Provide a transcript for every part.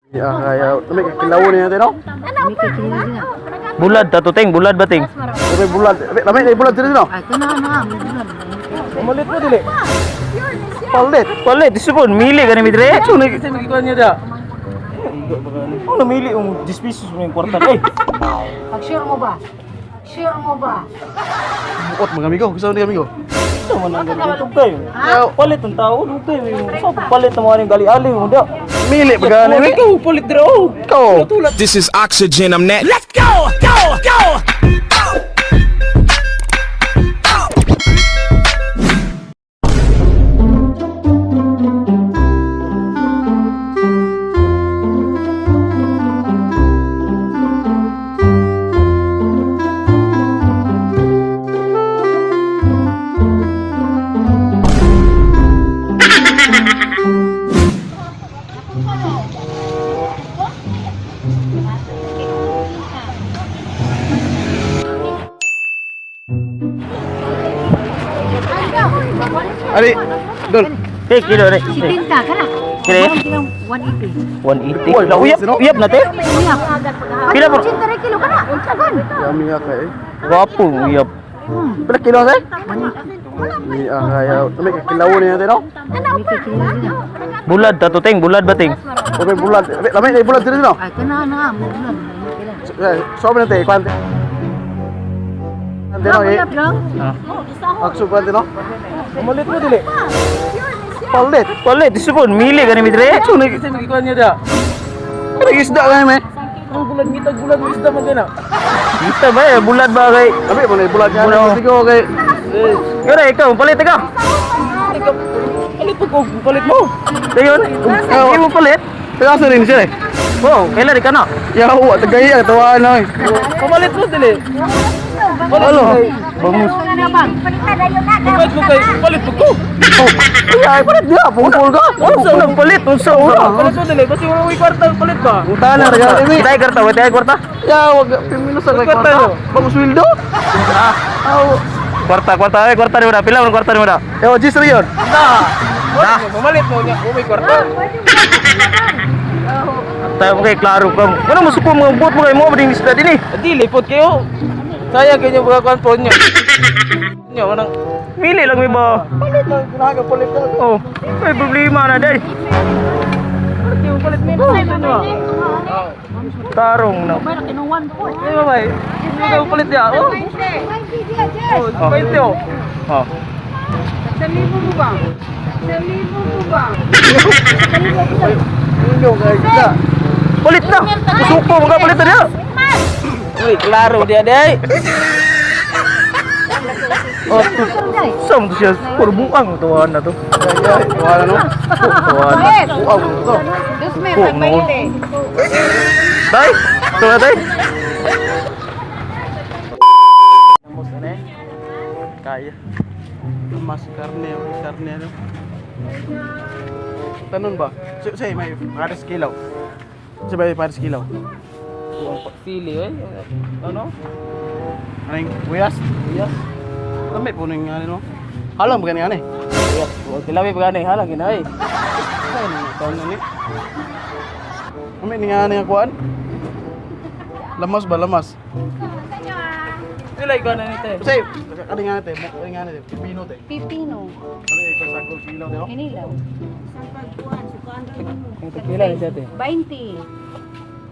Ya, kaya may kilaw ni natin, no? Bulad ta to ting, bulad ba ting? May bulad. May may bulad dito, no? Ay, kana na. Pamalit mo dili. Palit. Palit, isipon, mili ka ni midre. Kasi magikuan niya da. Ano mili yung 10 pesos mo yung kwarta eh. Pag sure mo ba? Sure mo ba? Bukot mga amigo, gusto ni amigo. Ito man ang ganito kayo. Palit ang tao, dugtay. Sa palit ang mga gali-ali mo da. Mili ba gani mi? Ikaw palit dira oh. Ikaw. This is oxygen. I'm that. Let's go, go, go. Ali, dol. Eh, kilo re. 70 kana. Kire? Kilo 180. 180. La uyap, uyap na te. Uyap. Pila po? 80 kilo kana. Unsa gan? Yami nga kay. Gwapo uyap. Pila kilo say? Ni kaya may kilaw ni natin, no? Bulad ta to ting, bulad ba ting? May bulad. May may bulad dito, no? Ay, kana na. Bulad. So natin, kwan. Ante no, eh. Aksu kwan no. Pamalit mo dili. Palit. Palit, isipon, mili ka ni midre. Kasi magikuan niya da. May isda kay me. Ang bulan ngitag bulan mo isda man gana. Kita ba eh, bulad ba kay? Abi mo na bulad niya. Bulad. Sigo kay. Kaya ikaw, palit ka. Palit mo ko, palit mo. Dayon, hindi mo palit. Taga sa rin siya eh. Wow, kailan di ka na? Yawa, tagay tawaan na eh. Pamalit mo dili. Ano? Bangus. Palit mo kay, palit mo ko. Ay, palit niya, pungkol ka. Unsa nang palit? Unsa ura? Palit mo dili kasi wala may kwarta, palit ba? Unta na regal mi. Tay kwarta, wa tay kwarta. Ya, wag pimino sa Kwarta kwarta. no? Bangus sweldo. Aw, Kwarta, kwarta, eh, kwarta ni mo na. Pila man kwarta ni mo na? Yo, jis rin yun. Na. Na. Pamalit mo niya, wala may kwarta. Tayo mo kay klaro ka. Wala mo suko mga buot mo kay mo ding isda dinhi. Dili pod kayo. Sayang kayo mga kwan po niyo. Niyo manang Mili lang mi ba? Palit lang, ginaga palit ka. Oh, may problema na day. palit mo, palit mo. Ano? Tarong na. Ay, babay. Hindi ka palit niya. Oh. Oh, 20 oh. Oh. Inyo kay kita. Palit na. Suko mga palit na diha. Uy, klaro dia day. Oh, Sam to siya puro buang tuwan na to. Ya, wala no. Tuwan na. Wow, to. Oh, mo. Tay, tuwa tay. Kaya. Mas karne, karne ano. Tanon ba? Say, may pares kilaw. Say, may pares kilaw. Buang sili oy. Ano? Anong buyas? Yes. Kami po ning ano no. Halang ba gani ani? Yes. Huwag tilami pa gani halang ginay. Say ni taon na ni. Kami ni nga ani ang kuan. Lamas ba lamas? Sila ikaw na nito. Say, ani nga te, ani nga te, pipino te. Pipino. Kami ikaw sa sagol kilaw te. oh. Kinilaw. Ang tequila ni siya te. 20.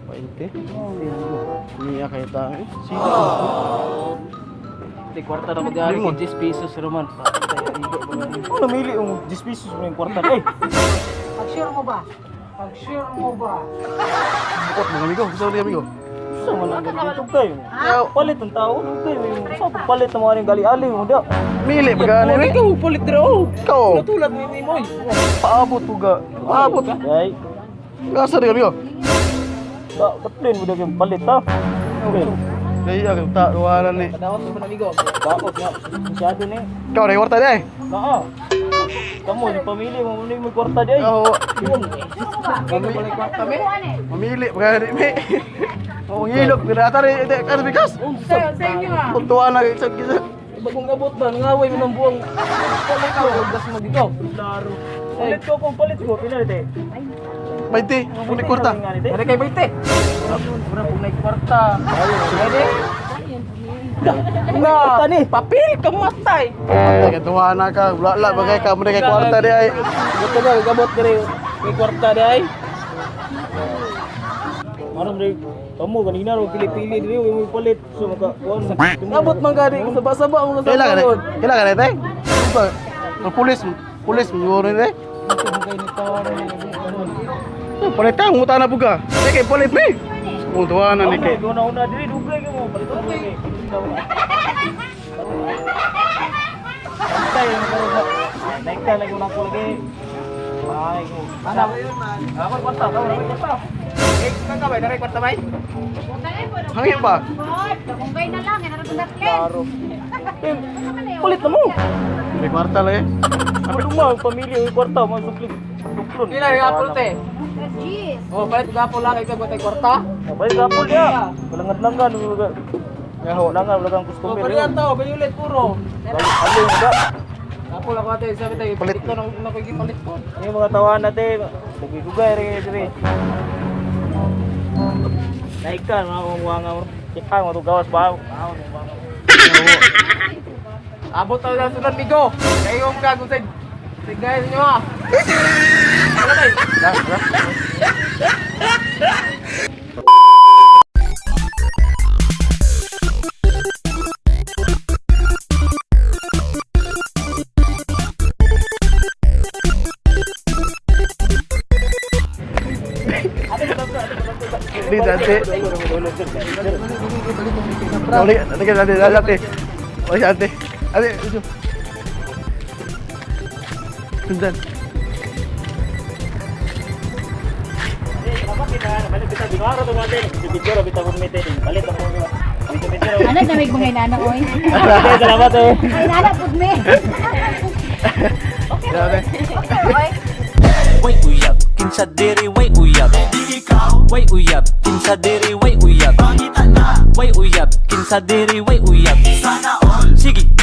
20. Niya kay ta. eh. Sino? Te kwarta na ko diari 10 pesos roman. Ano mili yung 10 pesos mo yung kwarta eh. Pag sure mo ba? Pag sure mo ba? Bukot mga amigo, gusto ni amigo. Sa man ang ganito kayo. Palit ang tao, dugtay. Sa palit ang mga gali-ali mo da. Mili ba gani mi? Ikaw palit dira oh. Ikaw. Natulad mo ni mo. Paabot uga. Paabot. Ay, Asa ni amigo? ba katlin mo daw yung palit ha. Okay. Kaya kay ta wala ni. Kadawat mo amigo. Bakot nga, masyado ni. Ikaw rin kwarta ni. Naa. Kamo, yung pamilya mo, mo yung kwarta di ay. Oo. Ikaw palit kwarta me. Mamili ba gani mi? Oo, ngilok ginata rin ite bigas. Sa inyo ah. Tuntuan na sa kisa. Bagong abot ba nangaway mo ng buwang. Wala ka gas mo dito. Klaro. Palit ko kung palit ko, pila te. 20, muna kwarta. Dari kay 20. Mura pug na kwarta. Pwede. Na, ni papel ka matay. Patay ka tuwa na ka, wala la bagay ka muna kay kwarta di ay. Buto ba gabot diri may kwarta di ay. Ano mo kamo kanina ro pili-pili diri way mo palit so maka kuan. Nabot man gani saba-saba mo sa Kailangan pagod. na. Kailangan na tay. Pulis, pulis mo rin eh. Palit ka, nguta na po ka. Di kay palit ni. Kung tuwa na ni kay. Una-una diri dugay ka mo palit okay. Antay mo karon. Naikta lagi unang ko lagi. Ay ko. Ana, ako kwarta, ako kwarta. Eh, kang ka bay, dari kwarta bay. Hangin ba? Kamunggay na lang, yan ang Klaro. Palit na mo. May kwarta lang eh. Ano mo ang pamilya yung kwarta mo sukli. Suklon. Pila rin apple te. Jeez. Oh, palit gapol lang kay kay kwarta. Palit gapol ya. Walang adlangan wala. Wala nga wala kang Oh, customer. palit to, palit ulit puro. Ano yung ga? Gapol ako ate, sabi tayo, Palit. palit ko nang nakikipalit ko. Yung mga tawahan natin, dugay-dugay rin diri. Naika mga mga nga kita mga gawas ba? Abot tayo sa sunod migo. Kayo ang kagong sa sigay ninyo ah. Wala tay. Di dati. Balik, dati, dati, dati. Balik dati. Ate, ito. Sundan. Ano na may mga inana oy? Salamat eh. Ay inana pud me. Dati. Okay. Way uyab, kinsa diri way uyab. Way uyab, kinsa diri way uyab. Way uyab, kinsa diri way uyab. Sige.